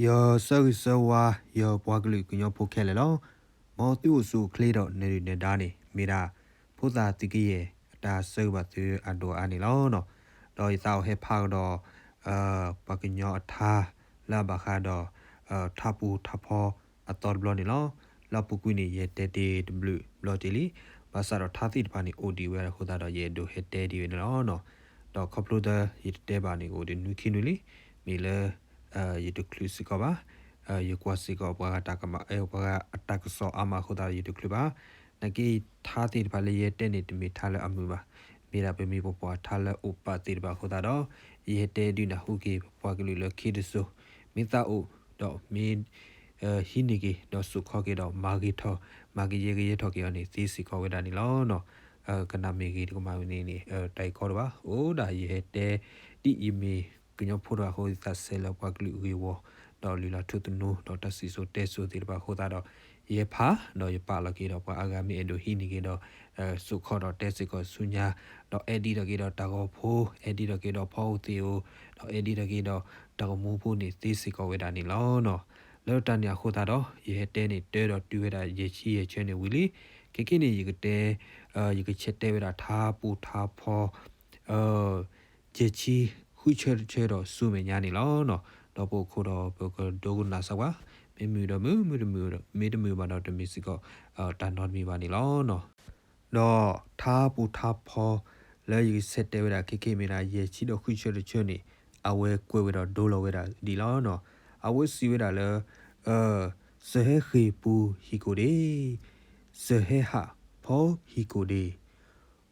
ယဆၢဂ့ၤဆၢဝါ ယပှၤကလုာ်ကညီဖိခဲလၢာ်လီၤ. မ်သုအိၣ်ဆူၣ်အိၣ်ချ့ဒီးနၢၤဒုၣ်နၢၤဒါန့ၣ် မ့ၢ်ဒၣ် ဖိသၣ်သုးကယဲၢ်အတၢ်ဆၢဂ့ၤဘၣ်သုအဒိၣ်အါန့ၣ်လီၤ. ဒီးယသးအိၣ်ဟဲဖးကဒီး ပှၤကညီအထါလၢအဘၣ်ဃးဒီး ထါပူၤထါဖီအသီတဘျီန့ၣ်လီၤ. လၢအပူၤကွံာ်န့ၣ် ယဟဲတဲတ့ၢ်တဘျုးဘျီတ့ၢ်လံ. ဘၣ်ဆၣ်ဒီးထါသ့ၣ်တဖၣ်န့ၣ် အိၣ်ဒံးဝဲဒၣ်အဃိသတးဒီး ယအဲၣ်ဒိးဟဲတဲဒံးဝဲန့ၣ်လီၤ. ဒီးခီဖျိလၢယတတဲဘၣ်န့ၣ် အိၣ်ဒီးနွံခံနွံလံ, မ့ၢ်လၢ ယတချုးစ့ၢ်ကီးဘၣ်. ယကွၢ်စ့ၢ်ကီးပှၤဂၤတၢ်ကမၣ် ပှၤဂၤအတၢ်ကစီၣ်အါမးအဃိသတးဒီး ယတချုးဘၣ်. နာ်က့ထါသ့ၣ်တဖၣ်လၢယဟဲတဲန့ၣ် တမ့ၢ်ထါလၢအမုာ်ဘၣ်. မ့ၢ်ဒၣ်ပမ့ၢ်ပပှၤထါလၢအိၣ်ပာ်သ့ၣ်တဖၣ်အဃိသတးဒီး ယဟဲတဲဒုးနၢ်ဟူက့ၤပပှၤကလုာ်လၢခံတစိၤ မ့ၢ်သးအိၣ် ဒီးမ့ၢ် ဟံးန့ၢ်က့ၤ ဒီးစိာ်ခီက့ၤဒီးမၤဂ့ၤထီၣ် မၤကယဲၢ်ကယဲၢ်ထီၣ်က့ၤအီၤန့ၣ် သ့စ့ၢ်ကီးဝဲဒၣ်န့ၣ်လီၤ. ကနၣ်မ့ၢ်ဂ့ၤတကမၣ်မ့ၢ်ဂ့ၤန့ၣ် တၢ်ဂ့ၢ်ကီတဘၣ်. အိၣ်ဒၣ်ယဟဲတဲ ဒ်ယမ့ၢ်ကညီဖိတဂၤအဃိ ယသးစဲလၢပှၤကလုာ်ဂ့ၢ်ဝီ ဒီးလုၢ်လၢ်ထူသနူ ဒီးတၢ်စံၣ်စိၤတဲစိၤသ့ၣ်တဖၣ်အဃိသတးဒီး ယဟဲဖး ဒီးယပာ်လီၤက့ၤဒီးပှၤအါဂၤမ့ၢ်အဲၣ်ဒိးဟံးန့ၢ်က့ၤဒီး စိာ်ခီဒီးတဲစ့ၢ်ကီးဆူညါ ဒီးအဲၣ်ဒိးထီၣ်က့ၤဒီးတၢ်ဂီၤဖိ အဲၣ်ဒိးထီၣ်က့ၤဒီးဖီအိၣ်သ့ၣ်အိၣ် ဒီးအဲၣ်ဒိးထီၣ်က့ၤဒီးတၢ်ဂီၤမူဖိန့ၣ် သ့စ့ၢ်ကီးဝဲဒၣ်န့ၣ်လီၤ. လၢတၢ်န့ၣ်အဃိသတးဒီး ယဟဲတဲန့ၣ် တၢဒီးတုၤဝဲဒၣ်ယဲၢ်ဆံယဲၢ်ဆၢန့ၣ်ဝံၤလံ. ခဲကနံၣ်န့ၣ် ယကတဲ ယကဆဲးတဲဝဲဒၣ်ထါပူၤထါဖီ ယဲၢ်ဆံဃုဆၢတဆၢဒီးဆူမဲာ်ညါန့ၣ်လီၤ. ဒီးပအိၣ်ခိးဒီးပကဒိကနၣ်စၢၤကွၢ် မ့ၢ်မုာ်ဒီးမုာ် မ့ၢ်တမုာ်ဘၣ်ဒီးတမ့ၢ်စ့ၢ်ကီး တၢ်နီတမံၤဘၣ်န့ၣ်လီၤ. ဒီးထါပူၤထါဖီ လၢယကဆဲးတဲဝဲဒၣ်ခဲကနံၣ်မ့ၢ်ဒၣ် ယဲၢ်ဆံဒီးဃုဆၢတဆၢန့ၣ် အဝဲကွဲးဝဲဒီးဒိလီၤဝဲဒၣ်ဒ်လီၤ. အဝဲစံးဝဲဒၣ်လၢ စၢၤဟဲဃ့ၢ်ပူၤဟံၣ်ကိၣ်ဒ့, စၢၤဟဲဟးဖီဟံၣ်ကိၣ်ဒ့,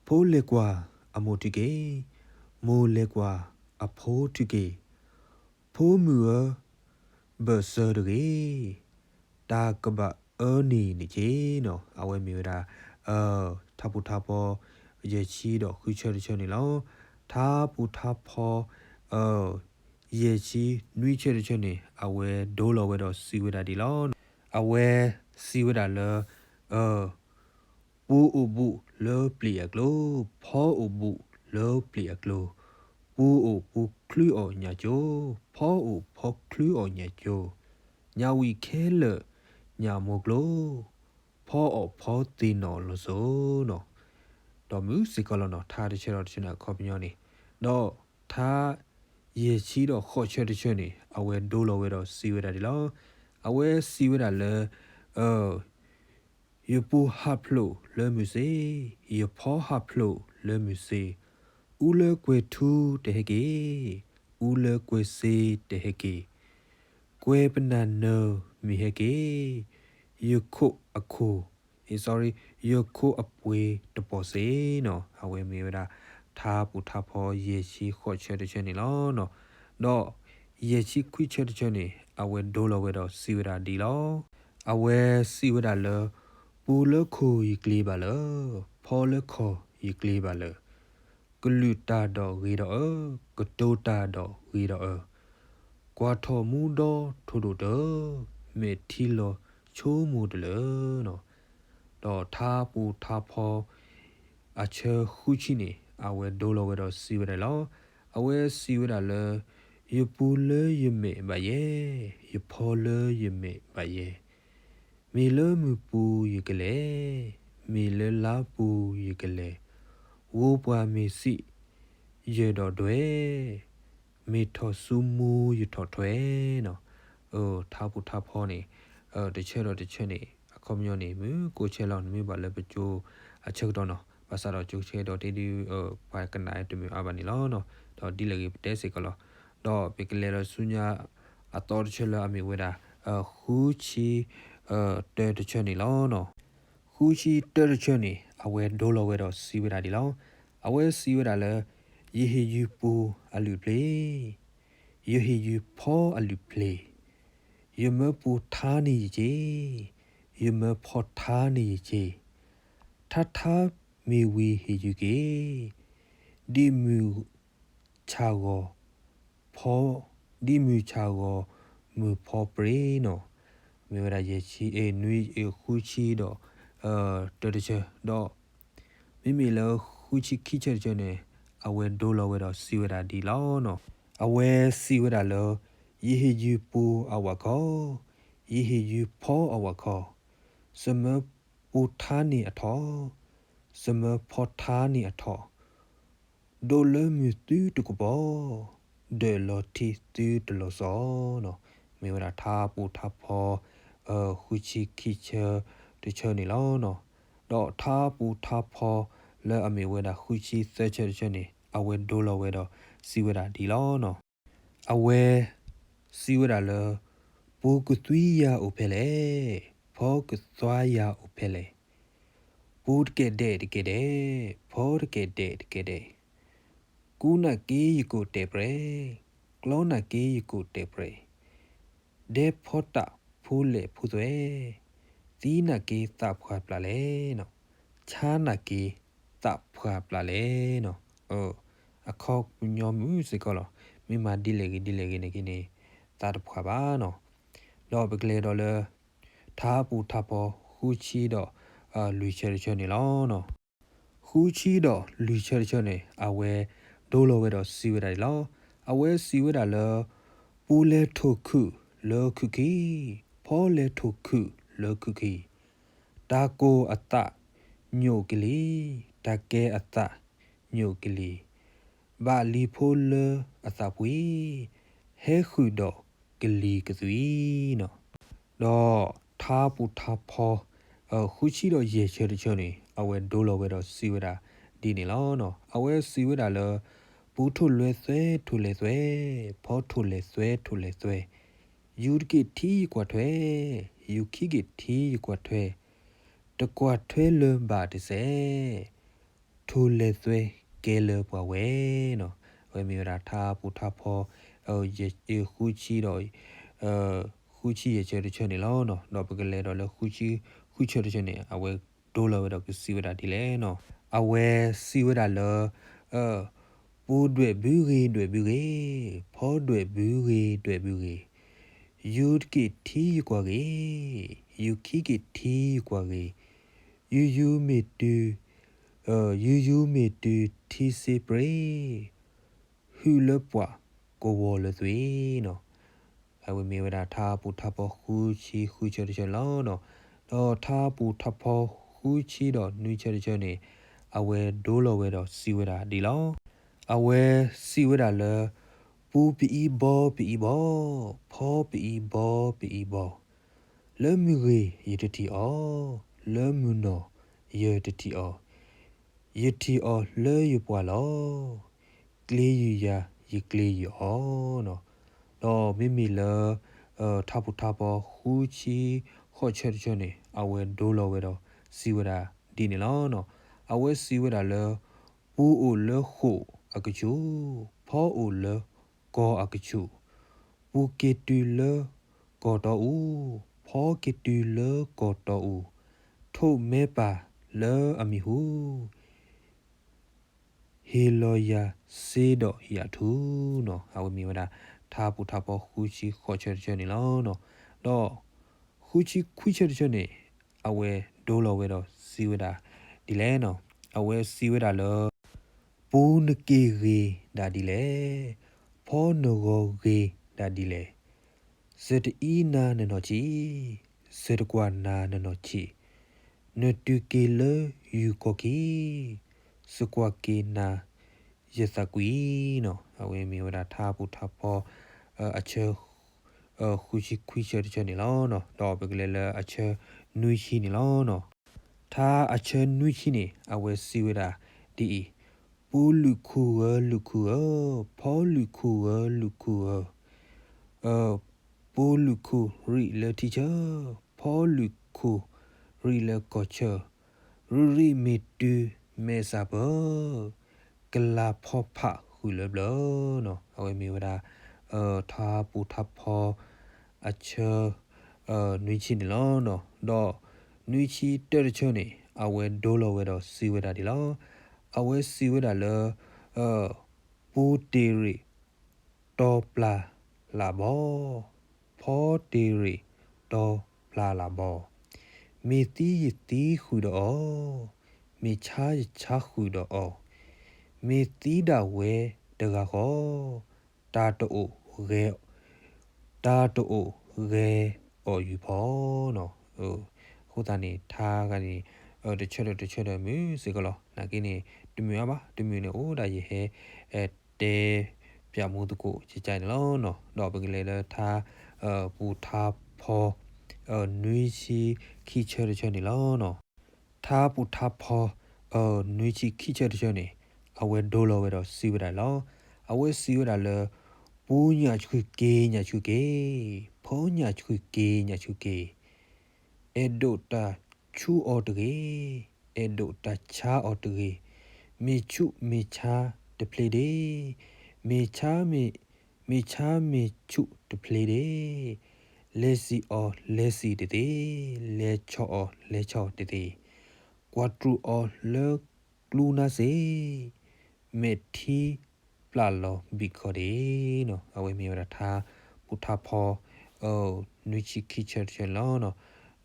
ဖိလဲၤကွၢ်အမိၢ်ထံက့ၤ, မိၢ်လဲၤကွၢ်အဖိထံက့ၤ, ဖိမုၣ်ဧၢ, ဘၢၣ်စၢၤတဂ့ၤ, တၢ်ကဘၣ်အၢန့ၢ်န့ၣ်က့ၤနီၤ. အဝဲမ့ၢ်ဝဲဒၣ် ထါပူၤထါဖီ ယဲၢ်ဆံဒီးဃုဆၢတဆၢန့ၣ်လီၤ. ထါပူၤထါဖီ ယဲၢ်ဆံနွံဆၢတဆၢန့ၣ် အဝဲဒိလီၤဝဲဒီးစံးဝဲဒၣ်ဒ်လီၤ. အဝဲစံးဝဲဒၣ်လၢ ပူၤအိၣ်ဘူးလၢပျံၤအကျိၤ, ဖီအိၣ်ဘူးလၢပျံၤအကျိၤ, ပူၤအိၣ်ပူၤချုးအီၣ်ညၣ်ကၠိ, ဖီအိၣ်ဖီချုးအီၣ်ညၣ်ကၠိ, ညၣ်ဝံာ်ခဲလၢာ်ညၣ်မိၢ်ကျိၤ, ဖီအီၣ်ဖီသ့ၣ်နီၣ်လီၤစိၤနီၤ. ဒီးမုာ်စ့ၢ်ကီးလီၤနီၤ ထါတဆၢဒီးတဆၢန့ၣ်အခီပညီန့ၣ်, ဒီးထါယဲၢ်ဆံဒီးဃိးဆၢတဆၢန့ၣ် အဝဲဒိလီၤဝဲဒီးစံးဝဲဒၣ်ဒ်လီၤ. အဝဲစံးဝဲဒၣ်လၢ ယပူၤဟးဖျိးလၢမုၢ်စ့, ယဖီဟးဖျိးလၢမုၢ်စ့, အူလၢကွဲၤထူတဟဲက့ၤ, အူလၢကွဲၤစ့တဟဲက့ၤ, ကွဲၤပနၢ်နၢၤမ့ၢ်ဟဲက့ၤ, ယခိၣ်အခိၣ် sorry ယခိၣ်အပှ့ၤတပီၢ်စ့နီၤ. အဝဲမ့ၢ်ဝဲဒၣ် ထါပူၤထါဖီယဲၢ်ဆံဃိးဆၢတဆၢန့ၣ်လီၤ. ဒီးယဲၢ်ဆံခွံဆၢတဆၢန့ၣ် အဝဲဒိလီၤဝဲဒီးစံးဝဲဒၣ်ဒ်လီၤ. အဝဲစံးဝဲဒၣ်လၢ ပူၤလၢခိၣ်ယကျ့ၤဘၣ်လၢာ်, ဖီလၢခီၣ်ယကျ့ၤဘၣ်လၢာ်, ကလုာ်တၢ်ဒီးဂ့ၤဒီးအၢ, ကတိၤတၢ်ဒီးဂ့ၤဒီးအၢ, ကွၢ်ထီၣ်မူဒီထိၣ်ဒိၣ်တၢ, မဲာ်ထံလီၤဆိကမိၣ်တလၢာ်နီၤ. ဒီးထါပူၤထါဖီ အဆၢဃုဆံန့ၣ် အဝဲဒိလီၤဝဲဒီးစံးဝဲဒၣ်လီၤ. အဝဲစံးဝဲဒၣ်လၢ ယပူၤလၢယမဲာ်ဘၣ်ယဲ, ယဖီလၢယမဲာ်ဘၣ်ယဲ, မ့ၢ်လၢမုၢ်ပူၤယကလဲၤ, မ့ၢ်လၢလါပူၤယကလဲၤ, ဂိၢ်ပှၢ်မ့ၢ်စံး ယဒီးဒွဲၣ်, မ့ၢ်ထီၣ်ဆူမူယထီၣ်ထွဲနီၤ. ထါပူၤထါဖီန့ၣ် တဆၢဒီးတဆၢန့ၣ် အခီပညီန့ၣ် မ့ၢ်ကိးဆၢလီၤ နမ့ၢ်ဘၣ်လၢပကၠိအဆၢကတီၢ်နီၤ. ဘၣ်ဆၣ်ဒီးကၠိဆၢကတီၢ်တ့ၢ်ဒုး ပှၤကနၣ်တမုာ်အါဘၣ်န့ၣ်လီၤ. ဒီးဒ်လဲၣ်ဂ့ၤပတဲစ့ၢ်ကီးလီၤ. ဒီးပကလဲၤဒီးဆူညါအသီတဆၢလၢအမ့ၢ်ဝဲဒၣ် ဃုဆံ တၢတဆၢန့ၣ်လီၤ. ဃုဆံတၢတဆၢန့ၣ် အဝဲဒိလီၤဝဲဒီးစံးဝဲဒၣ်ဒ်လီၤ. အဝဲစံးဝဲဒၣ်လၢ ယဟ့ၣ်ယုၢ်ပူၤအလုၢ်အပျ့ၤ, ယဟ့ၣ်ယုၢ်ဖီအလုၢ်အပျ့ၤ, ယမၢပူၤထါန့ၢ်ယက့ၤ, ယမၢဖီထါန့ၢ်ယက့ၤ, ထါထါမ့ၢ်ဝံၤဟ့ၣ်ယုၢ်က့ၤ, ဒ်မုၢ်ဆၣ်ဂီၤ ဖီ ဒ်မုၢ်ဆၣ်ဂီၤမုၢ်ဖီပရ့နီၤ. မ့ၢ်ဝဲဒၣ်ယဲၢ်ဆံ နွံ ဃုဆံဒီး တၢတဆၢ ဒီး မ့မ့ၢ်လၢဃုဆံခံဆၢတဆၢန့ၣ် အဝဲဒိလီၤဝဲဒီးစံးဝဲဒၣ်ဒ်လီၤနီၤ. အဝဲစံးဝဲဒၣ်လၢ ယဟ့ၣ်ယုၤပူၤအဝၤခီ, ယဟ့ၣ်ယုၤဖီအဝၤခီ, စမၢပူၤထါန့ၢ်အထီၣ်, စမၢဖီထါန့ၢ်အထီၣ်, ဒိးလၢမုၢ်သုတကပီၤ, ဒၢးလီၤထံသုတလီၤစီနီၤ. မ့ၢ်ဝဲဒၣ်ထါပူၤထါဖီ ဃုဆံခံဆၢတဆၢန့ၣ်လီၤနီၤ. ဒီးထါပူၤထါဖီလၢအမ့ၢ်ဝဲဒၣ်ဃုဆံသၢဆၢတဆၢန့ၣ် အဝဲဒိလီၤဝဲဒီးစံးဝဲဒၣ်ဒ်လီၤနီၤ. အဝဲစံးဝဲဒၣ်လၢ ပူၤကသွံယၤအိၣ်ဖဲလဲၣ်, ဖီကသွါယၤအိၣ်ဖဲလဲၣ်, ပူၤတကဲာ်ဒဲးတကဲာ်ဒဲး, ဖီတကဲာ်ဒဲးတကဲာ်ဒဲး, ကူနာ်က့ယကိးတဲာ်ပြဲၤ, ကျီနာ်က့ယကိးတဲာ်ပြဲၤ, ဒဲဖီတၢ်ဖိလဲၣ်ဖိသွဲ, သံနာ်က့သးဖှၢ်ပျၢ်လဲၣ်နီၤ, ဆါနာ်က့သးဖှၢ်ပျၢ်လဲၣ်နီၤ. အခီပညီမုၢ်စ့ၢ်ကီးလီၤ. မ့ၢ်မၤဒ်လဲၣ်ဂ့ၤဒ်လဲၣ်ဂ့ၤန့ၣ်က့န့ၣ် သးတဖှၢ်ဘၣ်နီၤ. ဒီးပကလဲၤဒီးလၢ ထါပူၤထါဖီ ဃုဆံဒီးလွံၢ်ဆၢတဆၢန့ၣ်လီၤ. ဃုဆံဒီးလွံၢ်ဆၢတဆၢန့ၣ် အဝဲဒိလီၤဝဲဒီးစံးဝဲဒၣ်ဒ်လီၤ. အဝဲစံးဝဲဒၣ်လၢ ပူၤလဲၤထိၣ်ခုၣ်လၢခုၣ်ခံ, ဖီလဲၤထိၣ်ခုၣ်လၢခုၣ်ခံ, တၢ်ကိၢ်အသးညိးကလံၤ, တၢ်ကဲအသးညိးကလံၤ, ဘၣ်လံၤဖိလၢအသးပှ့ၤ, ဟဲဃုာ်ဒီးကလံၤကသွံနီၤ. ဒီးထါပူၤထါဖီ ဃုဆံဒီးယဲၢ်ဆၢတဆၢန့ၣ် အဝဲဒိလီၤဝဲဒီးစံးဝဲဒၣ်ဒ်န့ၣ်လီၤ. အဝဲစံးဝဲဒၣ်လၢ ပူၤထိၣ်လဲၤသွဲထိၣ်လဲၤသွဲ, ဖီထိၣ်လဲၤသွဲထိၣ်လဲၤသွဲ, ယူၤတက့ၢ်ထံယကွၢ်ထွဲ, ယူၤခံက့ၢ်ထံယကွၢ်ထွဲ, တကွၢ်ထွဲလၢၤဘၣ်တစဲး, ထိၣ်လဲၤသွဲကဲလၢပှၤဝဲနီၤ. အဝဲမ့ၢ်ဝဲဒၣ်ထါပူၤထါဖီ ဃုဆံဒီး ဃုဆံယဲၢ်ဆၢတဆၢန့ၣ်လီၤ. ဒီးပကလဲၤဒီးလၢ ဃုဆံဃုဆၢတဆၢန့ၣ် အဝဲဒိလီၤဝဲဒီးကစံးဝဲဒၣ်ဒ်လဲၣ်နီၤ. အဝဲစံးဝဲဒၣ်လၢ ပူၤဒွဲၣ်ဘုဂ့ၤဒွဲၣ်ဘုဂ့ၤ, ဖီဒွဲၣ်ဘုဂ့ၤဒွဲၣ်ဘုဂ့ၤ, ယူၤတက့ၢ်ထံယကွၢ်ဂ့ၤ, ယူၤခံက့ၢ်ထံယကွၢ်ဂ့ၤ, ယူၤယူၤမ့ၢ်တုၤ, ယူၤယူၤမ့ၢ်တုၤထံစ့ပြ့ၤ, ဟုၣ်လၢပှၤကဝီၤလၢသွံၣ်နီၤ. အဝဲမ့ၢ်ဝဲဒၣ်ထါပူၤထါဖီဃုဆံဃုဆၢတဆၢန့ၣ်လီၤ. ဒီးထါပူၤထါဖီဃုဆံဒီးနွံဆၢတဆၢန့ၣ် အဝဲဒိလီၤဝဲဒီးစံးဝဲဒၣ်ဒ်လီၤ. အဝဲစံးဝဲဒၣ်လၢ ပူၤပအံၤဘီပအံၤဘီ, ဖီပအံၤဘီပအံၤဘီ, လၢမုၢ်ဂ့ၤယတထံၣ်အီၤ, လၢမုၢ်နီၢ်ယတထံၣ်အီၤ, ယထံၣ်အီၤလၢယပှၢ်လီၤ. ကျ့ယုာ်ယၤ ယကျ့ယုာ်အီၤနီၤ. ဒီးမ့မ့ၢ်လၢ ထါပူၤထါဖီဃုဆံဃိးဆၢတဆၢန့ၣ် အဝဲဒိလီၤဝဲဒီးစံးဝဲဒၣ်ဒ်န့ၣ်လီၤ. အဝဲစံးဝဲဒၣ်လၢ ပူၤအိၣ်လၢဃိာ်အကဆူၣ်, ဖီအိၣ်လၢကီၢ်အကဆူၣ်, ပူၤက့ၤတုၤလၢကီၢ်တီအူ, ဖီက့ၤတုၤလၢကီၢ်တီအူ, ထိၣ်မဲပၢ်လၢအမံၤဟူ ဟ့ၣ်လီၤယၤစ့ဒီးယၤထူနီၤ. အဝဲမ့ၢ်ဝဲဒၣ် ထါပူၤထါဖီဃုဆံဃိးဆၢတဆၢန့ၣ်လီၤ. ဒီးဃုဆံခွံဆၢတဆၢန့ၣ် အဝဲဒိလီၤဝဲဒီးစံးဝဲဒၣ်ဒ်လဲၣ်နီၤ. အဝဲစံးဝဲဒၣ်လၢ ပူၤနက့ၢ်ဂ့ၤဒၣ်ဒ်လဲၣ်, ဖီနဂီၤဂ့ၤဒၣ်ဒ်လဲၣ်, စၢၤတအံၤနၤနနီၢ်ဆံး, စၢၤတကွၢ်နၤနနီၢ်ဆံး, နတုၤက့ၤလၢယုၢ်ကီၢ်ခံ, စကွၢ်က့ၤနၤယသးကွံနီၤ. အဝဲမ့ၢ်ဝဲဒၣ်ထါပူၤထါဖီ အဆၢ ဃုဆံခွံဆၢတဆၢန့ၣ်လီၤ. ဒီးပကလဲၤလၢအဆၢနွံဆံန့ၣ်လီၤ. ထါအဆၢနွံဆံန့ၣ် အဝဲစံးဝဲဒၣ်ဒ်အံၤ, ပူၤလုၣ်ခူၣ်ဂၢၤလုၣ်ခူၣ်ဂၢၤ, ဖီလုၣ်ခူၣ်ဂၢၤလုၣ်ခူၣ်ဂၢၤ, ပူၤလုၣ်ခူၣ်ရံးလၢထံဆၢ, ဖီလုၣ်ခူၣ်ရံးလၢကီၢ်ဆၢ, ရံးရံးမ့ၢ်တုၤမဲာ်ဆှးပၢၢ်, ကလၤဖီဖးဃုာ်လၢဘျၢနီၤ. အဝဲမ့ၢ်ဝဲဒၣ် ထါပူၤထါဖီ အဆၢ နွံဆံန့ၣ်လီၤ. ဒီးနွံဆံတၢတဆၢန့ၣ် အဝဲဒိလီၤဝဲဒီးစံးဝဲဒၣ်ဒ်လီၤ. အဝဲစံးဝဲဒၣ်လၢ ပူၤတ့ၢ်ရ့ၣ်တီၤပျၢ်လၢ်ဘီ, ဖီတ့ၢ်ရ့ၣ်တီၤပျၢ်လၢ်ဘီ, မ့ၢ်သံယသံဃုာ်ဒီးအီၤ, မ့ၢ်ဆါယဆါဃုာ်ဒီးအီၤ, မ့ၢ်သံဒၣ်ဝဲတဂၤဃီ, တၢ်တအိၣ်ဂဲၤ တၢ်တအိၣ်ဂဲၤအီၣ်ယုၢ်ဖီနီၤ. အဃိသတးန့ၣ် ထါဂၤန့ၣ် တဆၢဒီးတဆၢဒီးမုာ်စ့ၢ်ကီးလီၤ. နာ်က့န့ၣ် တမုာ်အါဘၣ်, တမုာ်န့ၣ် အိၣ်ဒၣ်ယဟဲ တဲပၠးမူသကိးကကန့ၣ်လီၤနီၤ. ဒီးပကလဲၤလၢထါပူၤထါဖီ နွံဆံခံဆၢတဆၢန့ၣ်လီၤနီၤ. ထါပူၤထါဖီ နွံဆံခံဆၢတဆၢန့ၣ် အဝဲဒိလီၤဝဲဒီးစံးဝဲဒၣ်လီၤ. အဝဲစံးဝဲဒၣ်လၢ ပူညၣ်ဆှုၣ်က့ၤညၣ်ဆှုၣ်က့ၤ, ဖီညၣ်ဆှုၣ်က့ၤညၣ်ဆှုၣ်က့ၤ, အဲၣ်ဒိးတၢ်ဆူအီၤတဂ့ၤ, အဲၣ်ဒိးတၢ်ဆါအီၤတဂ့ၤ, မ့ၢ်ဆူးမ့ၢ်ဆါတဖျ့ဒ့, မ့ၢ်ဆါမ့ၢ် မ့ၢ်ဆါမ့ၢ်ဆူးတဖျ့ဒ့, လဲၤစံၣ်အီၤလဲၤစံၣ်တသ့, လဲၤဆီၣ်အီၤလဲၤဆီၣ်တသ့, ကွၢ်တြူာ်အီၤလၢကျူနါစ့, မဲာ်ထံပျၢ်လီၤဘံၣ်ခီၣ်ဒ့နီၤ. အဝဲမ့ၢ်ဝဲဒၣ်ထါပူၤထါဖီ နွံဆံခံဆၢတဆၢန့ၣ်လီၤ.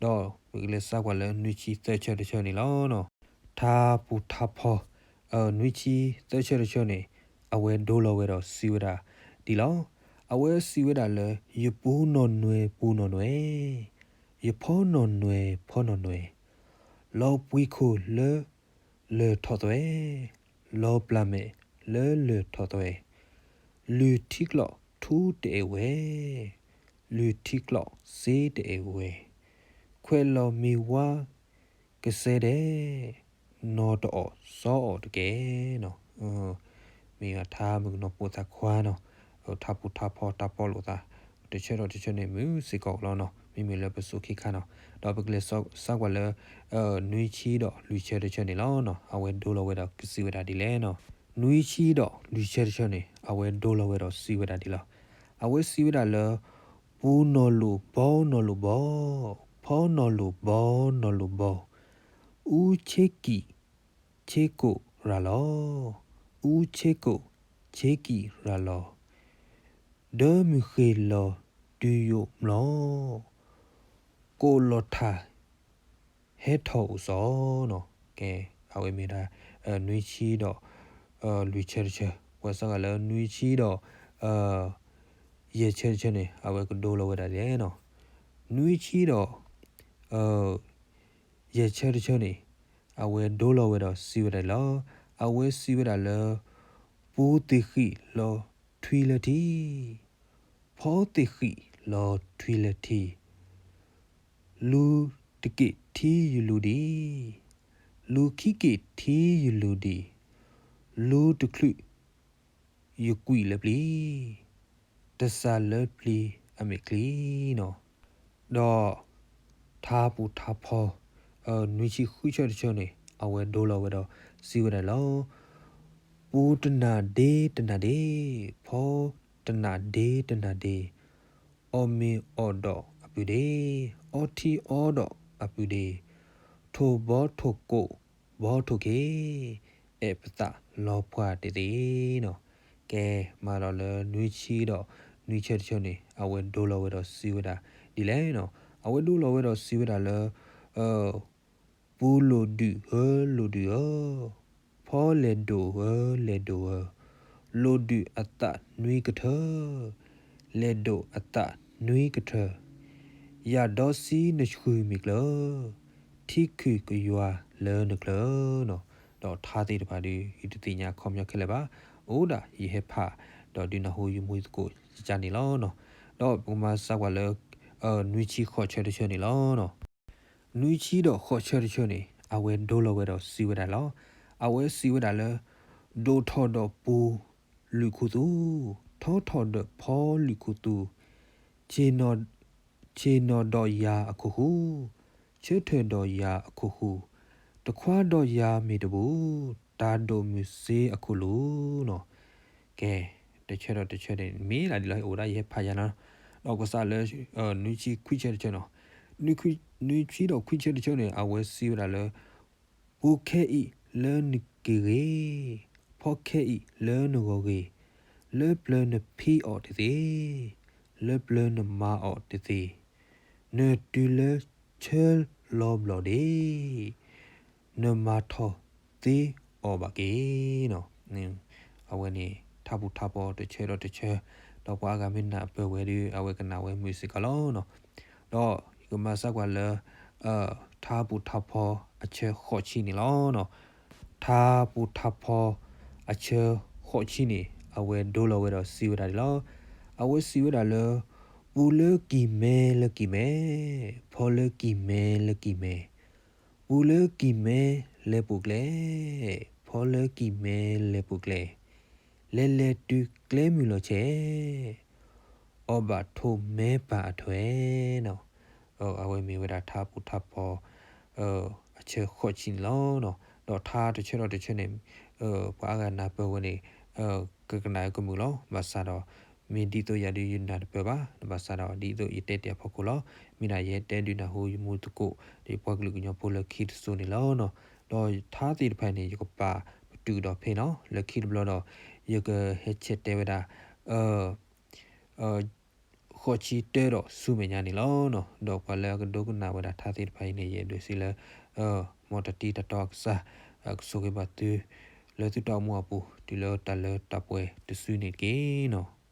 ဒီးပကလဲၤစးကွၢ်လၢနွံဆံသၢဆၢတဆၢန့ၣ်လီၤ. ထါပူၤထါဖီ နွံဆံသၢဆၢတဆၢန့ၣ် အဝဲဒိလီၤဝဲဒီးစံးဝဲဒၣ်ဒ်လီၤ. အဝဲစံးဝဲဒၣ်လၢ ယပူနီၢ်နွဲၣ်ပူနီၢ်နွဲၣ်, ယဖီနီၢ်နွဲၣ်ဖီနီၢ်နွဲၣ်, လီၤပှံၤခိၣ်လၢလၢၢ်ထီၣ်သွဲ, လီၤပျၢ်မဲာ်လၢလၢၢ်ထီၣ်သွဲ, လုၢ်ထံကျိးထူတအဲၣ်ဝဲ, လုၢ်ထံကျိးစ့တအဲၣ်ဝဲ, ခွဲးလီၤမ့ၢ်ဝါကစဲဒဲး, နီၢ်တအီၣ်စီအီၣ်တကဲနီၤ. မ့ၢ်ထါမုၣ်ကနီၤပိာ်သးခွါနီၤ. ထါပူၤထါဖီတၢ်ပီလိာ်သး တဆၢဒီးတဆၢန့ၣ်မုာ်စ့ၢ်ကီးလီၤနီၤ. မ့မ့ၢ်လၢပစိၤခံခါနီၤ. ဒီးပကလဲၤစးကွၢ်လၢ နွံဆံဒီးလွံၢ်ဆၢတဆၢန့ၣ်လီၤနီၤ. အဝဲဒိလီၤဝဲဒီးကစံးဝဲဒၣ်ဒ်လဲၣ်နီၤ. နွံဆံဒီးလွံၢ်ဆၢတဆၢန့ၣ် အဝဲဒိလီၤဝဲဒီးစံးဝဲဒၣ်ဒ်လီၤ. အဝဲစံးဝဲဒၣ်လၢ ပူနီၢ်လိၣ်ဘီနီၢ်လိၣ်ဘီ, ဖီနီၢ်လိၣ်ဘီနီၢ်လိၣ်ဘီ, အူဆ့ကံၣ်ဆ့ကိၣ်ရၤလီၤ, အူဆ့ကိၣ်ဆ့ကံၣ်ရၤလီၤ, ဒၢမုၢ်ဃ့ၢ်လီၤတုၤယိာ်မျိာ်, ကိၣ်လီၤထၢ် ဟဲထီၣ်အိၣ်စီနီၤ. ကဲ အဝဲမ့ၢ်ဒၣ် နွံဆံဒီး လွံၢ်ဆၢတဆၢ, ပှၤစးဂၤလၢနွံဆံဒီး ယဲၢ်ဆၢတဆၢန့ၣ် အဝဲကဒိလီၤဝဲဒၣ်ဒ်လဲၣ်နီၤ. နွံဆံဒီး ယဲၢ်ဆၢတဆၢန့ၣ် အဝဲဒိလီၤဝဲဒီးစံးဝဲဒၣ်လီၤ. အဝဲစံးဝဲဒၣ်လၢ ပူသ့ၣ်ဃံၣ်လီၤထွံလၢထံ, ဖီသ့ၣ်ဃံၣ်လီၤထွံလၢထံ, လူၤတက့ၣ်ထံယလူၤဒံး, လူၤခံက့ၣ်ထံယလူၤဒံး, လူၤတချုးယကွံာ်လၢပျံၤ, တစှၤလၢပျံၤအမဲာ်ချံနီၤ. ဒီးထါပူၤထါဖီ နွံဆံဃုဆၢတဆၢန့ၣ် အဝဲဒိလီၤဝဲဒီးစံးဝဲဒၣ်လီၤ. ပူတနၢ်ဒ့တနၢ်ဒ့, ဖီတနၢ်ဒ့တနၢ်ဒ့, အီၣ်မ့ၤအီၣ်ဒီးအပုၢ်ဒ့, အီထံအီဒီးအပုၢ်ဒ့, ထိၣ်ဘီထိၣ်ကိၣ်ဘီထိၣ်က့ၤ, အဲၣ်ပသးလီၤပှၢ်တသ့နီၤ. ကဲ မၤဒီးလၢနွံဆံဒီးနွံဆၢတဆၢန့ၣ် အဝဲဒိလီၤဝဲဒီးစံးဝဲဒၣ်ဒ်လဲၣ်နီၤ. အဝဲဒိလီၤဝဲဒီးစံးဝဲဒၣ်လၢ ပူလိာ်ဒုၣ်ဧၢလိာ်ဒုၣ်ဧၢ, ဖီလဲၣ်ဒိၣ်ဧၢလဲၣ်ဒိၣ်ဧၢ, လိာ်ဒုၣ်အသးနွံကထၢ, လဲၣ်ဒိၣ်အသးနွံကထၢ, ယၢ်ဒီဆံနဆှုၢ်မ့ၢ်ကျၢၤ, ထံခုၣ်ကယွၤလၢနကျၢၤနီၤ. ဒီးထါသ့ၣ်တဖၣ်ဒီး ယတသ့ၣ်ညါခီပညီခဲလၢာ်ဘၣ်, အိၣ်ဒၣ်ယဟဲဖး ဒီးဒုးနၢ်ဟူယမူသကိးယကန့ၣ်လီၤနီၤ. ဒီးပကမၤစၢၤကွၢ်လၢ နွံဆံဃိးဆၢတဆၢန့ၣ်လီၤနီၤ. နွံဆံဒီးဃိးဆၢတဆၢန့ၣ် အဝဲဒိလီၤဝဲဒီးစံးဝဲဒၣ်လီၤ. အဝဲစံးဝဲဒၣ်လၢ ဒိၣ်ထီၣ်ဒီးပူၤလုၢ်ခူသူၣ်, ထီထီၣ်ဒီးဖီလုၢ်ခူသူၣ်, ဆ့ၣ်နီၤဒီးယၤအခိၣ်ဃူ, ဆၢထၢၣ်ဒီးယၤအခိၣ်ဃူ, တခွါဒီးယၤမ့ၢ်တဘူၣ်, တၢ်ဒိၣ်မုၢ်စ့အခိၣ်လူၤနီၤ. ကဲ တဆၢဒီးတဆၢန့ၣ် မ့ၢ်ဒၣ်ဒ်လီၤ အိၣ်ဒၣ်ယဟဲဖးယၤနီၤ. ဒီးကစးလၢ နွံဆံခွံဆၢတဆၢနီၤ. နွံဆံဒီးခွံဆၢတဆၢန့ၣ် အဝဲစံးဝဲဒၣ်လၢ ပူခဲအံၤလၢနက့ၤဂ့ၤ, ဖီခဲအံၤလၢနဂီၢ်ဂ့ၤ, လၢပျၢၤနဖံးအီၤတသ့, လၢပျၢၤနမၤအီၤတသ့, နတုၤလၢဆၢလီၤဘျီၣ်ဒ့, နမၤထီၣ်သ့အီၤဘၣ်က့ၤနီၤ. အဝဲန့ၣ် ထါပူၤထါဖီတဆၢဒီးတဆၢ, ဒီးပှၤအါဂၤမ့ၢ်နၢ်ပၢၢ်ဝဲဒီး အဝဲကနၣ်ဝဲမုာ်စ့ၢ်ကီးလီၤနီၤ. ဒီးယကမၤစၢ်ကွၢ်လၢ ထါပူၤထါဖီအဆၢဃိးဆံန့ၣ်လီၤနီၤ. ထါပူၤထါဖီအဆၢဃိးဆံန့ၣ် အဝဲဒိလီၤဝဲဒီးစံးဝဲဒၣ်ဒ်လီၤ. အဝဲစံးဝဲဒၣ်လၢ ပူၤလၢကံၢ်မဲလၢကံၢ်မဲ, ဖီလၢကံၢ်မဲလၢကံၢ်မဲ, ပူၤလၢကံၢ်မဲလဲၤပူၤကျဲ, ဖီလၢကံၢ်မဲလဲၤပူၤကျဲ, လဲၤလဲၤတုၤကျဲမုၢ်လီၤဆဲး, အီၣ်ဘၣ်ထိးမဲပၢ်အထွဲနီၤ. အဝဲမ့ၢ်ဝဲဒၣ်ထါပူၤထါဖီ အဆၢဃိးဆံန့ၣ်လီၤ. ဒီးထါတဆၢဒီးတဆၢန့ၣ် ပှၤအါဂၤနၢ်ပၢၢ်ဝဲန့ၣ် ကကနၣ်ကမုာ်လီၤ. ဘၣ်ဆၣ်ဒီး မ့ၢ်ဒ်သိးယၤဒုးယနၢ်တပၢၢ်ဘၣ်, ဘၣ်ဆၣ်ဒီးဒ်သိးယတဲတ့ၢ်အဖီခိၣ်လီၤ. မ့ၢ်ဒၣ်ယဟဲတဲဒုးနၢ်ဟူယမူသကိး ဒီးပှၤကလုာ်ကညီဖိလၢခံတစိၤန့ၣ်လီၤ. ဒီးထါသ့ၣ်တဖၣ်န့ၣ် ယကပာ်ပတုာ်ဒီးဖဲနီၤ လၢခံတဘျီဒီး ယကဟဲဆဲးတဲဝဲဒၣ် ဃိးဆံတၢဒီးဆူမဲာ်ညါန့ၣ်လီၤ. ဒီးပှၤလၢအကဒိကနၣ်ဝဲဒၣ်ထါသ့ၣ်တဖၣ်အံၤန့ၣ် ယအဲၣ်ဒိးစံးလၢ မ်တၢ်တံၤတၢ်တီအကစၢ် ကဆိၣ်ဂ့ၤဘၣ်သု လၢသုတၢ်အိၣ်မူအပူၤ တုၤလၢတၢ်လၢတၢ်ပှဲၤတစုန့ၣ်တက့ၢ်နီၤ.